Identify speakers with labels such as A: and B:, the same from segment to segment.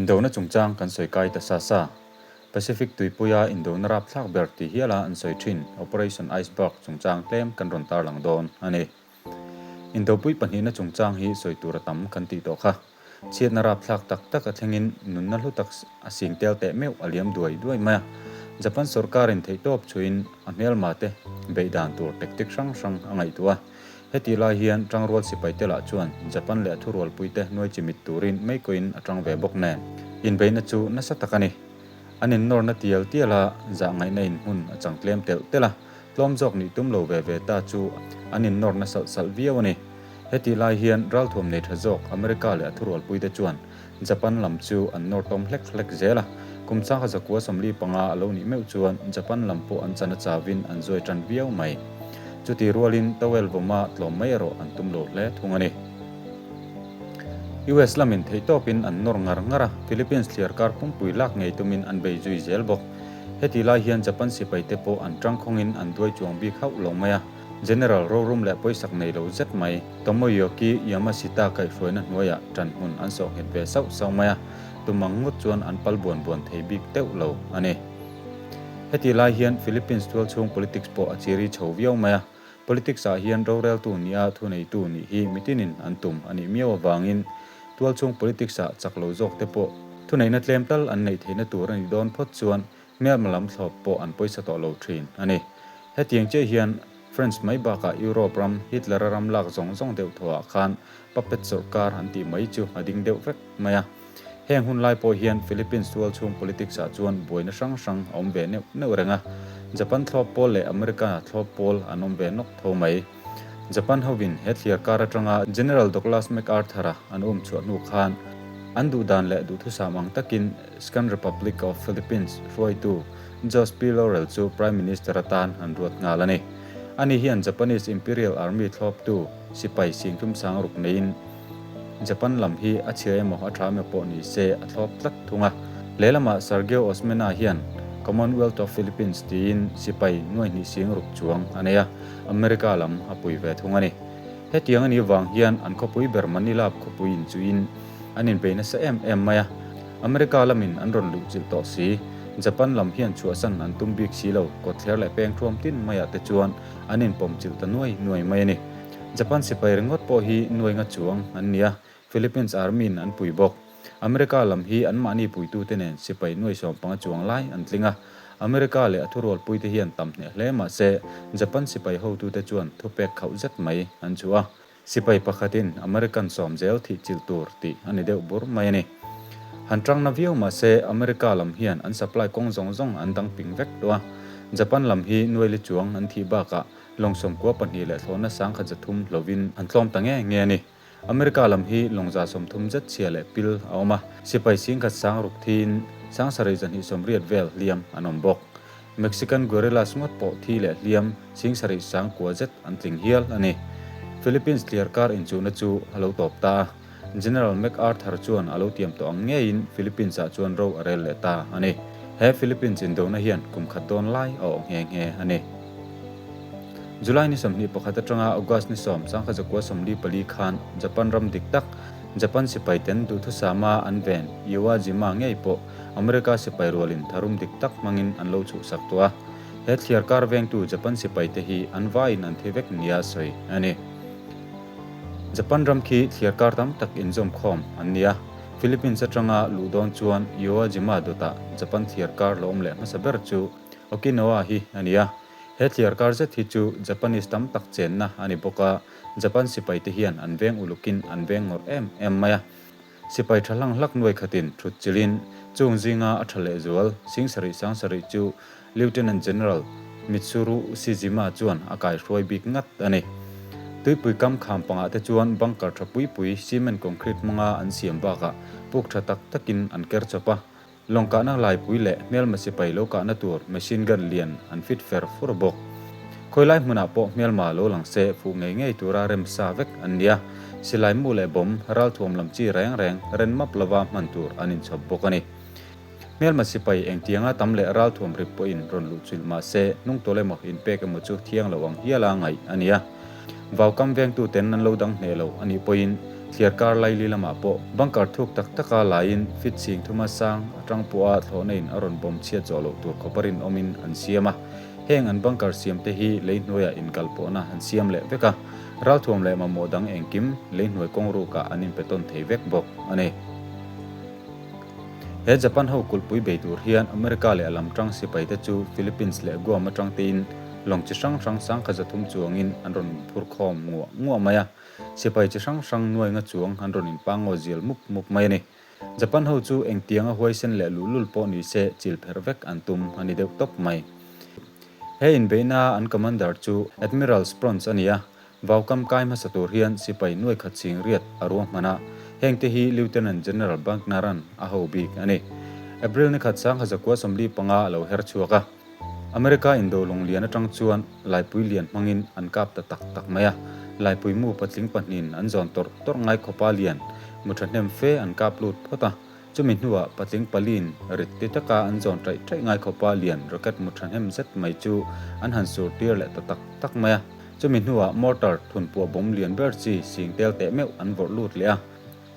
A: Indona chungchang kan sawi kai ta sa sa. Pacific tuipuia indona rapthlak ber ti hiala an sawi thin Operation Iceberg chungchang tlem kan rawn tarlang dawn a ni. Indopui pahnihna chungchang hi sawi tur a tam kan tih tawh kha. Chhiatna rapthlak tak tak a thlengin nunna hlu tak a sing tel teh meuh a liam duai duai mai a. Japan sawrkarin theihtawp chhuiin a hmelma te beih dan tur tactic hrang hrang a ngaihtuah a. Hetih lai hian tangrual sipai te lah chuan Japan leh a thurualpui te nuai chimit turin meikawiin a tang ve bawk nen. Inbeihna chu nasa tak a ni. An innawrna tial tial a, zah ngaihna in hmun a chang tlem telh telh a, tlawm zawk nih tum lo ve ve ta chu an innawrna salh salh viau a ni. Hetih lai hian ralthuam nei tha zawk America leh a thurualpui te chuan Japan lam chu an nawr tawm hlek hlek zel a, kum changkha zakua 45 a lo nih meuh chuan Japan lam pawh an chan a chavin an zuai tan viau mai. Chutih rualin towel vawma tlawm mai erawh an tum lo hle thung a ni. US lamin theihtawpin an nawr ngar ngar a, Philippines thliar kar pumpui lak ngei tumin an bei zui zel bawk. Hetih lai hian Japan sipaite pawh an tangkhawngin an duai chuang bik hauh lo mai a. General rorum leh pawisak nei lo zet mai, Tomoyoki Yamashita kaihhruaina hnuaiah ṭan hmun an sawh nghet ve sauh sauh mai a, tumang ngawt chuan an pal buan buan thei bik deuh lo a ni. Hetih lai hian Philippines tualchhung politics pawh a chiri chho viau mai a, politics ah hian roreltu nia thuneitu nih hi mitinin an tum a nih miau avangin tualchhung politics ah chak lo zawk te pawh thuneihna tlem tal an neih theihna tur a nih dawn phawt chuan Hmelma lam thlawp pawh an pawisa tawh lo thin a ni. Hetiang chiah hian French mai bakah Europe ram Hitler-a ram lak zawng zawng deuh thawhah khan puppet sawrkar an tih mai chu a ding deuh vek mai a. Heng hun lai pawh hian Philippines tual chhung politics-ah chuan buaina hrang hrang a awm ve neuh neuh reng a. Japan thlawp pawl leh America thlawp pawl an awm ve nawk tho mai. Japan hovin he thliar kar atanga General Douglas MacArthur-a an um chhuah hnu khan an duhdan leh duhthusam ang takin Second Republic of Philippines hruaitu Jose P. Laurel chu Prime Minister atan an ruat nghal a ni. Ani hian Japanese Imperial Army thlawptu sipai singthum sang ruk neiin Japan lam hi a chhia emaw a tha emaw pawh ni se a thlawp tlat thung a. Lehlamah Sergio Osmena hian Commonwealth of Philippines tiin sipai nuaihnih sing ruk chuang a nei a, America lam a pui ve thung a ni. Hetiang a nih vang hian an khawpui ber Manila khawpui inchuiin an inbei nasa em em mai a. America lamin an rawn luh chilh tawh si. Japan lam hian chhuahsan an tum bik si lo, kawtthler leh peng thuam tin maiah te chuan an inpawm chilh ta nuai nuai mai a ni. Japan sipai ringawt pawh hi nuai nga chuang an ni a, Philippines Army-in an pui bawk. America lam hi anmahni puitute nen sipai nuai 15 chuang lai an tling a. America leh a thurualpuite hian tam hneh hle mah se, Japan sipai hotute chuan thupek khauh zet mai an chhuah a. Sipai pakhatin American sawm zel thih chilh tur tih a ni deuh bur mai a ni. Han tangna viau mah se America lam hian an supply kawng zawng zawng an dang ping vek tawh a. Japan lam hi nuaili chuang an thih bakah lawng 92 leh thlawhna 1300 hlovin an tlawm ta nge nge a ni. America lam hi lawng 30 zet chhia leh pil a awm a, sipai 10,000 sang ruk thiin 7280 vel hliam an awm bawk. Mexican guerrillas ngawt pawh thi leh hliam 7900 zet an tling hial a ni. Philippines thliar kar inchuhna chu a lo tawp ta a, General MacArthur chuan a lo tiam tawh ang ngeiin Philippines-ah chuan ro a rel leh ta a ni. He Philippines indona hian kum khat dawn lai a awh nghe nghe a ni. July ni 21 atanga August ni 10, 1944 khan Japan ram dik tak, Japan sipaiten duhthusama an ven Iwo Jima ngei pawh America sipai rualin tharum dik tak hmangin an lo chhuhsak tawh a, he thliar kar vengtu Japan sipaite hi an vaiin an thi vek nia sawi a ni. Japan ram khi thliar kar tam tak inzawm khawm an ni a, Philippines atanga luh dawn chuan Iwo Jima dawtah Japan thliar kar lo awm leh hmasa ber chu Okinawa hi a ni a, he thliar kar zet hi chu Japanese tam tak chenna a ni bawk a, Japan sipaite hian an veng ulukin an veng ngawrh em em mai a. Sipai tha hlang hlak nuai khatin thut chilhin chung zinga a tha lehzual 70 70 chu Lieutenant General Mitsuru Ushijima chuan a kaihruai bik ngat a ni. Tuipui kam kham pangah te chuan bunker tha pui pui cement concrete hmanga an siam bakah puk tha tak takin an ker chawp a. Lawng kahna laipui leh hmelma sipai lo kahna tur machine gun lian an fit fer fur bawk. Khawilai hmunah pawh hmelma lo lang se fuh ngei ngei tura rem sa vek an nia. Silai mu leh bomb, ralthuam lam chi reng reng ren map lova hman tur an inchhawp bawk a ni. Hmelma sipai engtianga tam leh ralthuam rip pawhin rawn luh chilh mah se hnungtawlh emaw inpek emaw chu thiang lo ang hiala ngaih a nia. Vaukam vengtuten an lo dang hneh lo a nih pawhin. Thliarkar laili lamah pawh bunker thuk tak taka laiin fit chhing thuma sang atang pawha thlawhna in a rawn bawm chhiat zawh loh tur khawpa rinawmin an siam a. Heng an bunker siam te hi lei hnuaiah inkal pawhna an siam leh vek a, ralthuam leh mamawh dang engkim lei hnuai kawng rukah an inpe tawn thei vek bawk a ni. He Japan ho kulhpui bei tur hian America leh a lam tang sipai te chu Philippines leh Guam atang tein lawng chi hrang hrang sangkhat 300 chuangin an rawn phur khawm nguah nguah mai a. Sipai chi hrang hrang nuai nga chuang an rawn inpangaw zial mup mup mai a ni. Japan ho chu engtianga huaisen leh luhlul pawh ni se chil pherh vek an tum a ni deuh tawp mai. He inbeihna an commander chu Admiral Spruance a ni a, Vaukam kai hmasa tur hian sipai nuai khat ching riat a ruahman a, hengte hi Lieutenant General Buckner-a'n a ho bik a ni. April ni khat 1945 a lo her chhuak a. America indo lawng lian atang chuan laipui lian hmangin an kap ta tak tak mai a, laipui mu patling pahnihin an zawn tawrh tawrh ngai khawpa lian mu thahnem fe an kap lut phawt a. Chumi hnuah patling paliin rit ti taka an zawn ṭaih ṭaih ngai khawpa lian rocket mu ṭhahnem zet mai chu an han sur tir leh ta tak tak mai a. Chumi hnuah mortar thunpuah bawm lian ber chi sing tel teh meuh an vawrh lut leh a.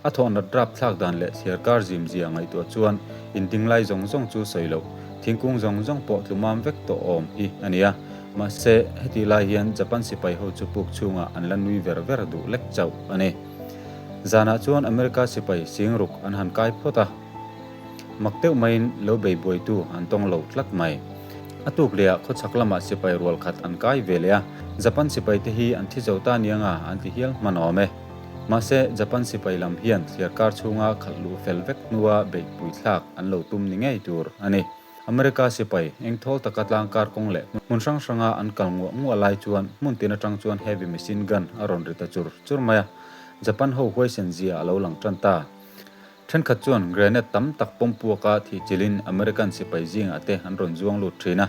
A: A thawhnat rap thlak dan leh thliar kar zim zia ngaihtuah chuan in ding lai zawng zawng chu sawi loh, thingkung zawng zawng pawh tlumam vek tawh awm hi a ni a. Mahse, hetih lai hian Japan sipai ho chu puk chhungah an la nui ver ver duh lek chauh a ni. Zanah chuan America sipai singruk an han kai phawt a, mak deuh maiin lo bei buaitu an tawng lo tlat mai. A tuk lehah khawchhak lamah sipai rual khat an kai ve leh a, Japan sipai te hi an thi zo ta niang a an ti hial hman awm e. Mahse, Japan sipai lam hian thliarkar chhunga khalh luh fel vek hnua beihpui thlak an lo tum ni ngei tur a ni. America sipai engthawl taka tlangkar kawng leh hmun hrang hranga an kal nguah nguah lai chuan hmun tin atang chuan heavy machine gun a rawn ri ta chur chur mai a, Japan ho huaisen zia a lo lang tan ta. Thenkhat chuan grenade tam tak pawm puaka thih chilhin American sipai zingah te an rawn zuang lut thin a,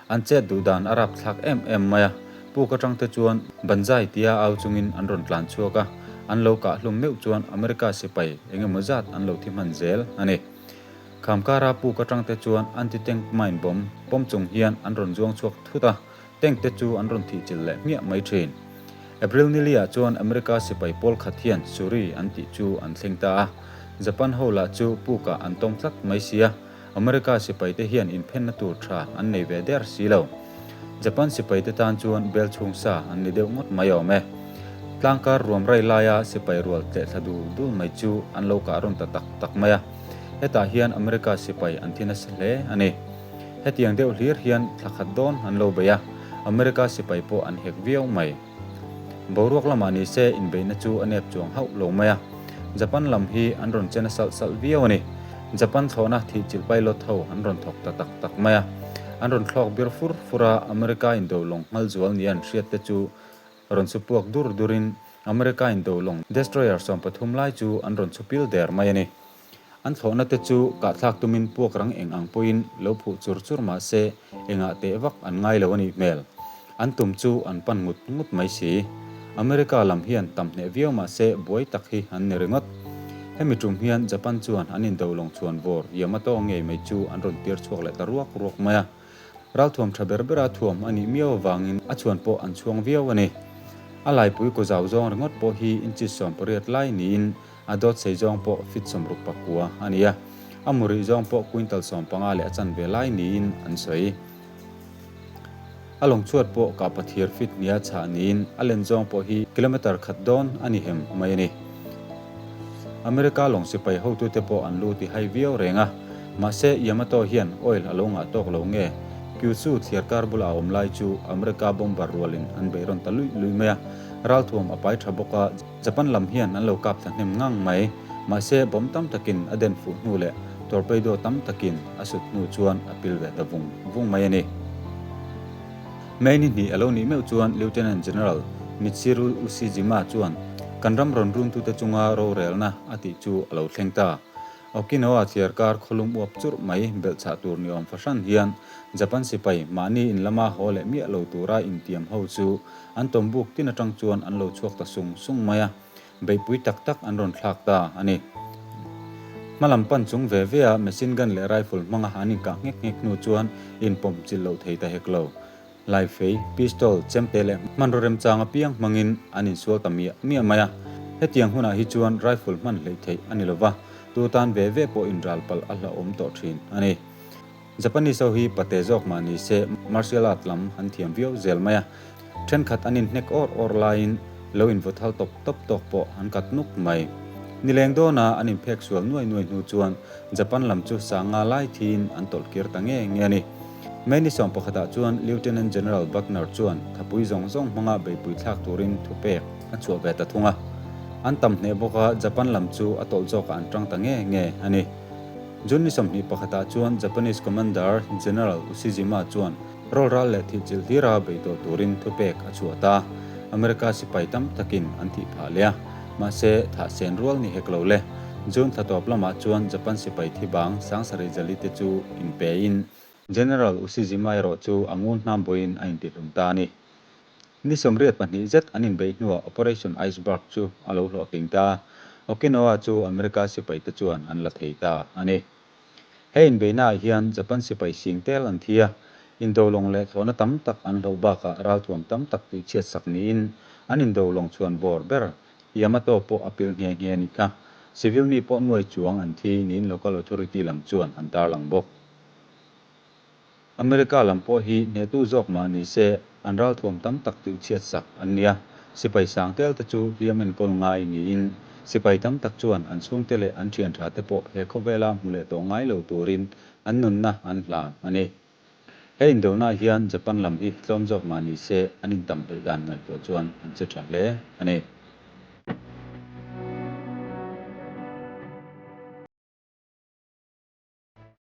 A: an chet duh dan a rapthlak em em mai a, puk atang te chuan banzai tia au chungin an rawn tlan chhuak a, an lo kah hlum meuh chuan America sipai engemaw zat an lo thi hman zel a ni. Khamkara puk atangte chuan anti-tank mine bomb pawm chung hian an rawn zuang chhuak thut a, tank te chu an rawn thihchilh leh hmiah mai thin. April niliah chuan America sipai pawl khat hian Suri an tih chu an thleng ta a, Japan ho lah chu pukah an tawm tlat mai sia, America sipaite hian inphenna tur tha an nei ve der si lo. Japan sipaite tan chuan bel chhung sa an ni deuh ngawt mai awm e. Tlangkar ruam rai laia sipai rual tleh thla dul dul mai chu an lo kah rawn ta tak tak mai a. Hetah hian America sipai an thi nasa hle a ni. Hetiang deuh hlir hian thla khat dawn an lo bei a, America sipai pawh an hek viau mai. Boruak lamah ni se inbeihna chu a nep chuang hauh lo mai a, Japan lam hi an rawn che na salh salh viau a ni. Japan thlawhna thihchilh pilot ho an rawn thawk ta tak tak mai a, an rawn thlawk bir fur fur a, America indo lawng nghal zual nia an hriat te chu rawn chu puak dur durin America indo lawng destroyer 13 lai chu an rawn chhupil der mai a ni. An thlawhna te chu kahthlak tumin puak rang eng ang pawhin lo phuh chur chur mah se engah teh vak an ngai lo a nih hmel. An tum chu an pan ngut ngut mai si. America lam hian tam hneh viau mah se buai tak hi an ni ringawt. Hemi tum hian Japan chuan an indo lawng chhuan vawr Yamato ngei mai chu an rawn tir chhuak leh ta ruak ruak mai a. Ralthuam tha ber bera thuam a nih miau avangin a chhuan pawh an chhuang viau a ni. A laipui kaw zau zawng ringawt pawh hi inches 18 lai niin a dawt sei zawng pawh feet 69 a ni a, a mu rih zawng pawh quintal 15 leh a chanve lai niin an sawi. A lawng chhuat pawh kah pathir feet hnia chhah niin a len zawng pawh hi kilometre khat dawn a ni hem mai a ni. America lawng sipai hotute pawh an lu ti hai viau reng a, mahse Yamato hian oil a lo ngah tawk lo nge? Kyushu thliarkar bula a awm lai chu America bomber rualin an beih rawn ta luih luih mai a, ralthuam a pai tha bawk a, Japan lam hian an lo kap thla hnem ngang mai. Mahse bomb tam takin a den fuh hnu leh torpedo tam takin a sut hnu chuan a pil ve ta vung vung mai a ni. May ni hnih a lo nih meuh chuan Lieutenant General Michiru Ushijima chuan kan ram rawn runtute chunga rorelna a tih chu a lo thleng ta. Okinawa thliarkar khawlum uap churh mai belhchhah tur ni awm fahran hian Japan sipai mahni in lama haw leh miah lo tura intiam ho chu an tawmbuk tin atang chuan an lo chhuak ta sung sung mai a. Beihpui tak tak an rawn thlak ta a ni. Hmalam pan chung ve ve a machine gun leh rifle hmanga an inkah nghek nghek hnu chuan inpawm chilh loh thei ta hek lo. Laifei, pistol, chemte leh hmanraw remchang apiang hmangin an insual ta miah miah mai a. Hetiang hunah hi chuan rifle hman hleih theih a ni lova, tu tan ve ve pawh inral palh a hlauhawm tawh thin a ni. Japanese ho hi pate zawk mah ni se martial art lam an thiam viau zel mai a, thenkhat an inhnek awr awr laiin lo invaw thal tawp tawp tawk pawh an kat nuk mai. Nileng dawna an inphek sual nuai nuai hnu chuan Japan lam chu sanga lai thiin an tawlh kir ta nge nge a ni. May ni sawmpakhatah chuan Lieutenant General Buckner chuan thapui zawng zawng hmanga beihpui thlak turin thupek a chhuah ve ta thung a. An tam hneh bawk a, Japan lam chu a tawlh zawkah an tang ta nge nge a ni. June ni 21ah chuan Japanese Commander General Ushijima chuan rawlral leh thihchilh hlira bei tawh turin thupek a chhuah ta. America sipai tam takin an thih phah leh a, mahse thah sen rual ni hek lo le. June thla tawp lamah chuan Japan sipai thi bang sangsarih jali te chu inpein General Ushijima erawh chu a ngun hnam bawiin a intihlum ta a ni. Ni 82 zet an inbeih hnuah Operation Iceberg chu a lo hlawhtling ta. Okinawa chu America sipaite chuan an la thei ta a ni. He inbeihnaah hian Japan sipai sing tel an thi a, indo lawng leh thlawhna tam tak an hloh bakah ralthuam tam tak tihchhiat sak niin an indo lawng chhuan bawr ber Yamato pawh a pilh nghe nghe a nih kha. Civil mi pawh nuai chuang an thi niin local authority lam chuan an tarlang bawk. America lam pawh hi hnehtu zawk mah ni se, an ralthuam tam tak tihchhiat sak an nia. Sipai sang tel te chu hliam enkawl ngai niin, sipai tam tak chuan an chhungte leh an thian tha te pawh he khawvela hmu leh tawh ngai lo turin an nunna an hlan a ni. He indona hian Japan lam hi tlawm zawk mah ni se, an intam hleih dan ngaihtuah chuan an che tha hle a ni.